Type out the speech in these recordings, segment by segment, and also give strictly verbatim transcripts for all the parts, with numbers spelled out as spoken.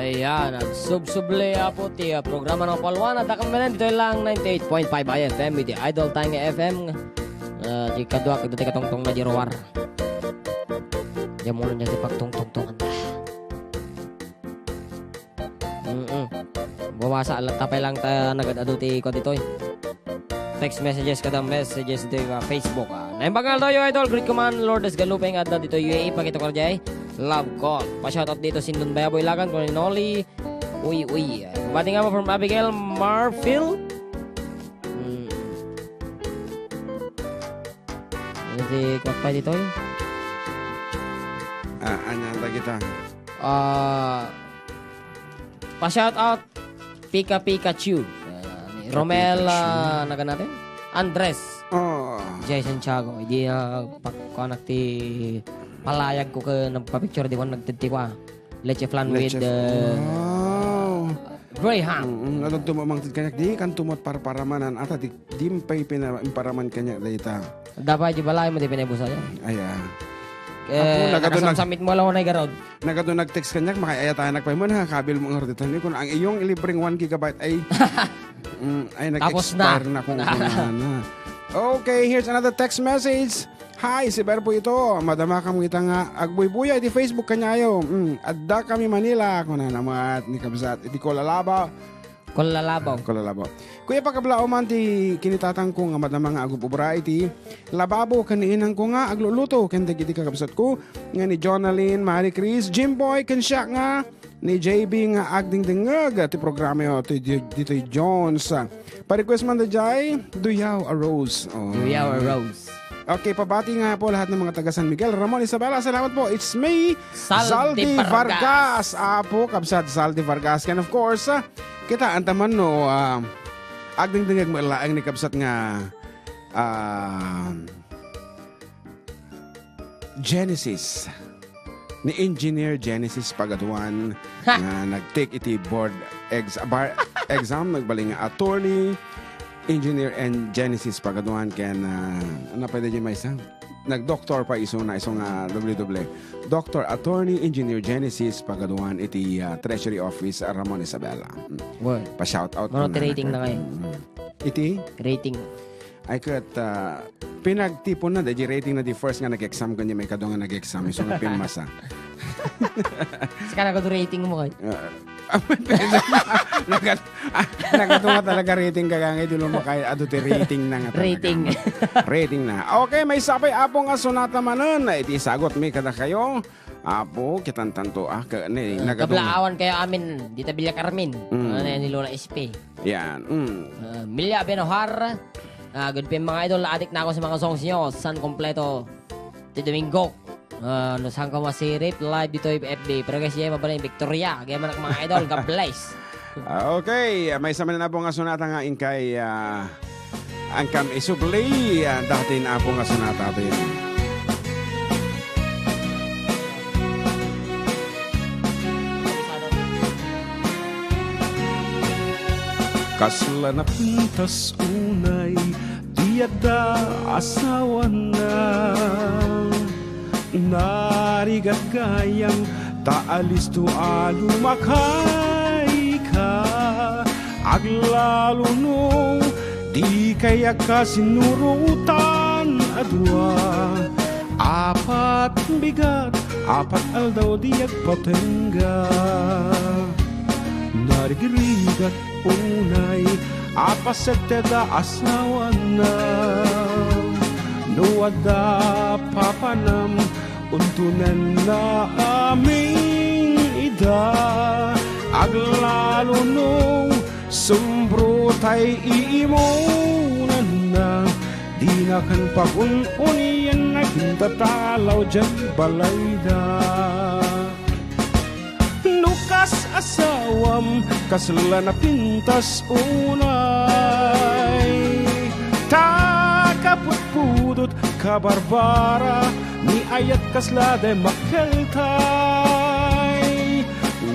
Ayan, agsubsubli, Apo, ti, ah, programa nga Palwana. Dakam manen, ditoy lang ninety-eight point five I F M, iti Idol Tang F M. Ah, di kadua, kadua ti katungtong na di ruar. Diyan muna niya ti pagtungtungtungan ta. Mm-mm. Bumasa, alat tapay lang ta nagad-adu ti kwan ditoy. Text messages kada messages ditoy, ah, Facebook, ah. Naimbag nga aldaw, Idol. Greet ko man, Lourdes Galupeng, adda ditoy U A E, pakita ko jay. Love call. Pa-shoutout dito, Sindon Bayaboy Lagan, Kuya Noli. Uy, uy. Bati nga mo from Abigail Marfil. Hmm. Ano si Kwakpay ditoy? Ah, anya, anda kita. Ah, pa-shout out, Pika Pikachu. Ah, ni Pika Romel, Pikachu. Ah, nagan natin? Andres. Oh. Jay Santiago. Idi, ah, pakuanak ti palayag ko ka nagpa-picture, di ko nagtitiko, ah. Leche flan with, Leche flan. Uh, Wow. Graham. Mm, adun tumamangtid kaniak, di kan tumot parparamanan, ata di, di pay pina-, imparaman kaniak dayta. Dapat di balay mo di pinabusa yan. Ay, ah. Eh, Apo, nagadu nag- nakasamsamit mo lang na igarod. Nagadu nag-text kaniak, makayayatayan pay mo, nakakabil mo nga dito. Kun ang iyong ilibreng one gigabyte ay, mm, ay, Tapos na. Nag-expire na kung ano na. Okay, here's another text message. Hi, si Berpo ito. Madama kami ita nga agbuybuya iti Facebook kaniayo. Mm, adda kami Manila. Kuna namat ni kabsat iti Kolalabaw. Kolalabaw. Kolalabaw. Kuya, pakablaw man ti kinitatangko nga madama nga agububra iti lababo ken ni inangko nga agluluto ken dagiti kakabsatko nga ni Jonalyn, Marie Chris, Jimboy, ken siak nga ni J B nga agdingdingeg ti programa yo ti, ti, ditoy Jones. Pa-request man da jay, Duyaw a Rose. Oh. Duyaw a Rose. Okay, pabati nga po lahat ng mga taga San Miguel, Ramon, Isabela. Salamat po. It's me, Zaldi Zaldi Vargas. Vargas. Apo, kabsat Zaldi Vargas. And of course, ah, kita antaman no, ah, agdingdingeg mo laeng ni kabsat nga, ah, Genesis. Ni Engineer Genesis Pagaduan nga nag-take iti board ex-, bar-, exam, nagbalin nga attorney, Engineer and Genesis Pagaduan, ken, ah, ano pa di maysa? Nag-doctor pa iso na, iso nga doble-doble. Doctor Attorney Engineer Genesis Pagaduan iti, ah, Treasury Office, ah, Ramon Isabela. Mm. Well, pa-shout out mano ko ti na rating na kayo? Mm. Iti? Rating. Ay, ket, ah, pinagtipon na, di rating na di first nga nag-exam, kundi may kadwa nga nag-exam, isu nga pinmasa. Sika na rating mo, kay? Ah, ah, nagat-, ah, nagatunga talaga rating ka, kaya nga, di lumakay, adu ti rating na nga talaga. Rating. Rating na. Okay, may sapay apo nga sonata manen, iti sagot mi kada kayo. Apo, kitan tanto, ah, ka-, ni, ah, nagatunga. Kablaawan kayo amin, dita Villa Carmen. Mm. Ano na yan ni Lola S P? Yan, mm. Ah, Milia Benohar, ah, good PM, mga idol. Adik na ako sa mga songs nyo. San kompleto? Ti Domingo. Ah, no, saan ka masirip? Live dito yung F B. Pero guys, yan, mabalin Victoria. Kaya man, mga idol, God bless. Ah, okay. Maysa man nga sonata nga inkay, ah, Angkam isubli, ah, dati na apo nga sonata din. Kasla napintas unay, di adda asawana. Narigat gayam ta alisto a lumakay ka. Aglalo no di kay agkasinurutan a dua. Apat bigat, apat aldaw di agpatengga. Narigrigat unay a paset ti adda asawana. No adda papanam, untonenna amin ida. Aglalo no sumbro tay iimonanna, dina kan pagun-unyan a kintatalaw diay balayda. No kas asawam, kasla napintas unay. Ta kapudpudot, kabarbara, ni ayat kasla di makkeltay.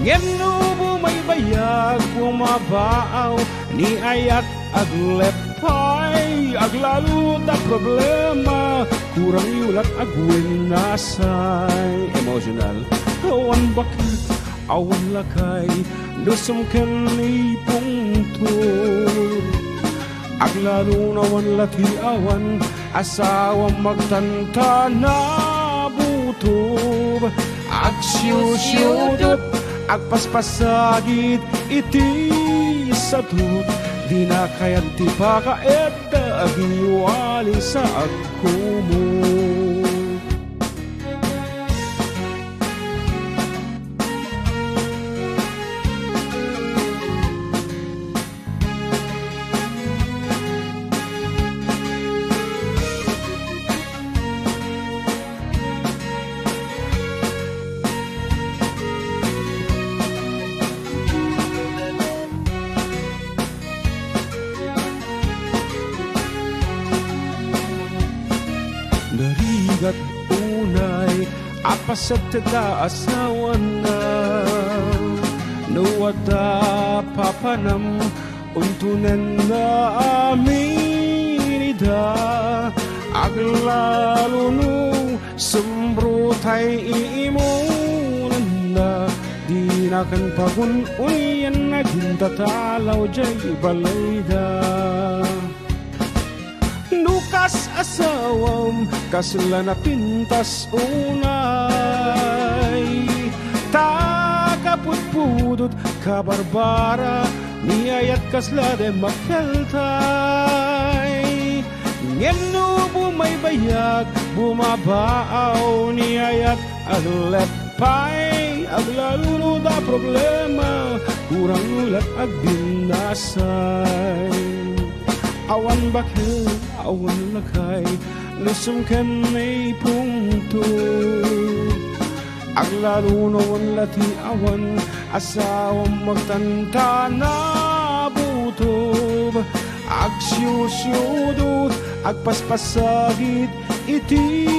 Ngem no bumaybayag, bumabaaw, ni ayat agleppay, aglalo ta problema, kurang yulat agwennasay. Emotional. Awan baket, Awan lakay, nusum ken ipungto. Aglalon awan la ti awan, asawam agtantana butob. Agsiusiudot, agpaspasagid iti sadot. Dina kayat ti pakaet, agiwali sa agkumo. Narigat unay a paset da asawana. No adda papanam, untunen na amin ida. Aglalo no sumbrutay iimunanna. Dina ken pagun-uyan, naging tatalaw jay balayda. No kas asawam, kasla napintas unay. Ta kaputpudot, kabarbara, ni ayat kasla de makeltay. Ngem no bumaybayag, bumabaaw, ni ayat agleppay, aglalo no da problema, kurang lat agbinnasay. Awan baket, awan lakay, nusum ken ipungto. Aglalo no awan la ti awan, asawam agtantana butob. Agsiusiudot, agpaspasagid iti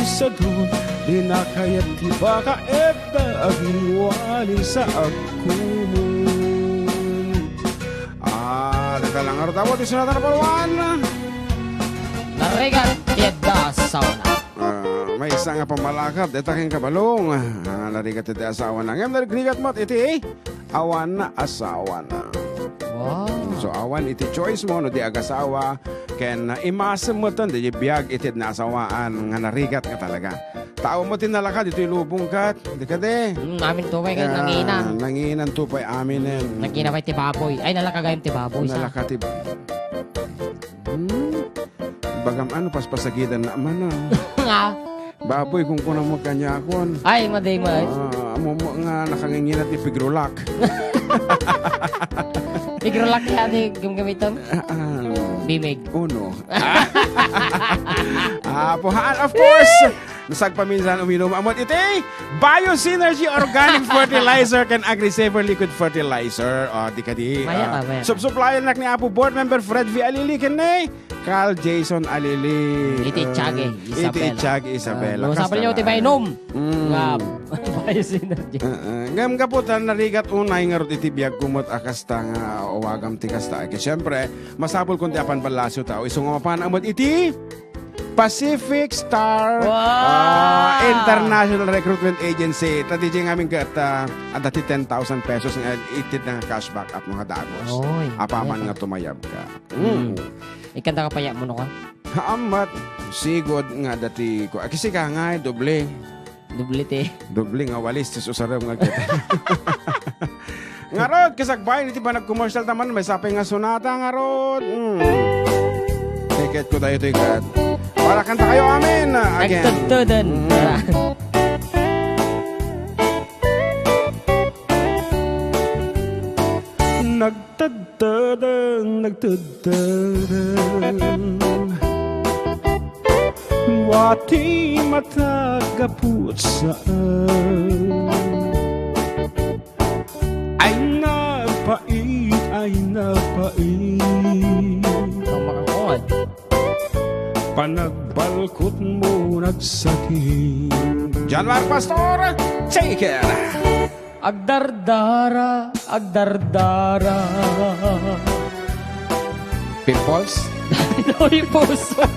sadot. Dina kayat ti pakaet, agiwali sa agkumo. Ah, deta la ngarud, awan ti sunatan a palwan. Narigat ti adda asawana. Ah, maysa nga pammalakad, deta ken kabalong. Ah, narigat ti adda asawana. Ngem narigat met iti awan asawana. Wow. So, awan iti choice mo no di agasawa, ken, ah, imasem met ti biag iti nasawaan nga narigat nga talaga. Tao mo ti nalaka ditoy lubong ket, di kadi? Mm, amin to pay, kay nanginan. Nanginan to pay aminen. Nagina pay ti baboy. Ay, nalaka gayam ti baboy, sa? Nalaka ti, hmm? Bagam ano, paspasagidan na man, ah. Nga. Baboy, kung kunam mo kanyakon. Ay, maday mo, ay. Ah, amo mo nga nakanginginat ni Pigrolak. Pigrolak kaya di gumgamitan? Ah, ah. Bimig. Uno. Ah, puhaan, of course. Nasagpaminsan uminum, amot iti Bio Synergy Organic Fertilizer ken Agri-Saver Liquid Fertilizer. Ah, di kadi, maya ah, ka, maya ka. Subsuplayan nak ni Apo Board Member Fred V Alili ken ni Carl Jason Alili. Iti, ah, Tiague, iti Isabela. Tiague Isabela. Ah, no, sabi niyo, ti mainom. Mm. Nga, Bio Synergy. Ah, ah. Ngem gapu ta narigat unay ngarud iti biag kumot a kasta nga awagam ti kasta. Ket siyempre, masapul kun ti apan ballasiw tao. Isu nga mapan amot iti Pacific Star, wow, ah, International Recruitment Agency. Ta D J ngamin ket, ah, adda ti ten thousand pesos nga itid nga cashback apo nga dagos. Oy, apaman nga tumayab ka. Mm. Mm. Ikanta ka paya mo no ka? Haamat, sigod nga dati ko. Akisi ka nga, doble. Doble ti. Doble nga walis, tis usarem nga kita. Ngarud, kasagbayan iti panagkomersial taman, may sapay nga sonata ngarud. Mm. Tiket ko tayo, tiket. Para kanta kayo, amen. Again. Nagtudtudan. Mm. Nag- Tadtadang, nagtadtadang. Wati matagaput saan. Ay napait, ay napait. Ang mga kuwan. Panagbalkot mo nagsakit. John Mark Pastor, take it. Agdardara, agdardara. Pimples? Dinoy puso.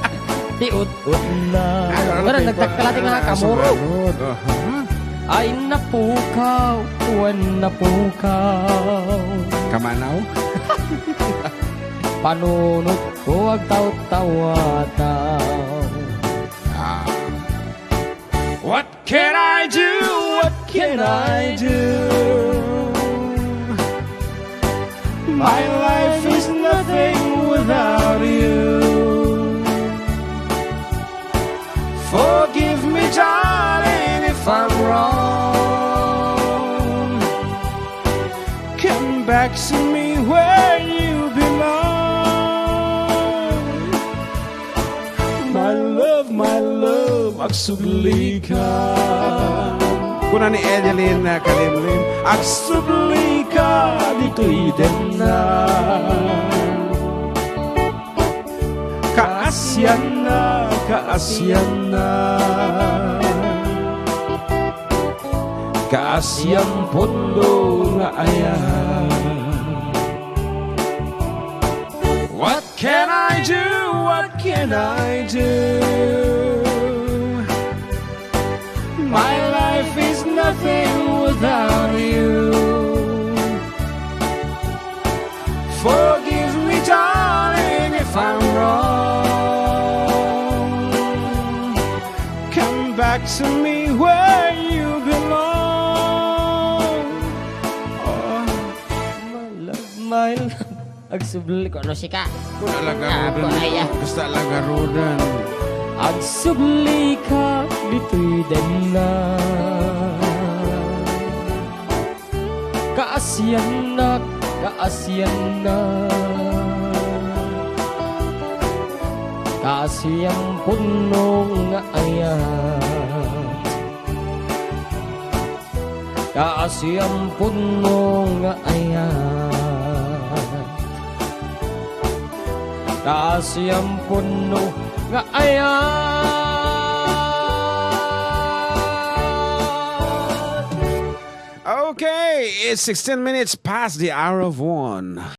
Ti ut-ut na. Ay, ano, pero pimples? Nagdakkel ti nga, ah, kamurot. Sugarot. Aha. Ay napukaw, wen napukaw. Kamanaw? Panunotko agtawtawataw. Ah. What can I do? What can I do? My life is nothing without you. Forgive me, darling, if I'm wrong. Come back to me where you belong. My love, my love, agsubli ka. Kuna ni Edeline, ah, Kalimlim, agsubli ka ditoy denna. Kaasianna, kaasianna. Kaasian punno nga ayat. What can I do? What can I do? My life is nothing without you. Forgive me, darling, if I'm wrong. Come back to me where you belong. Oh, my love, my love. Agsubli ko, no, sika. Alagarodan. Ako, ay, ah. Basta alagarodan. Agsubli ka ditoy denna. Kaasiannak, kaasiannak. Kaasian punno nga ayat. Kaasian punno nga ayat. Kaasian punno nga ayat. Okay, it's sixteen minutes past the hour of one.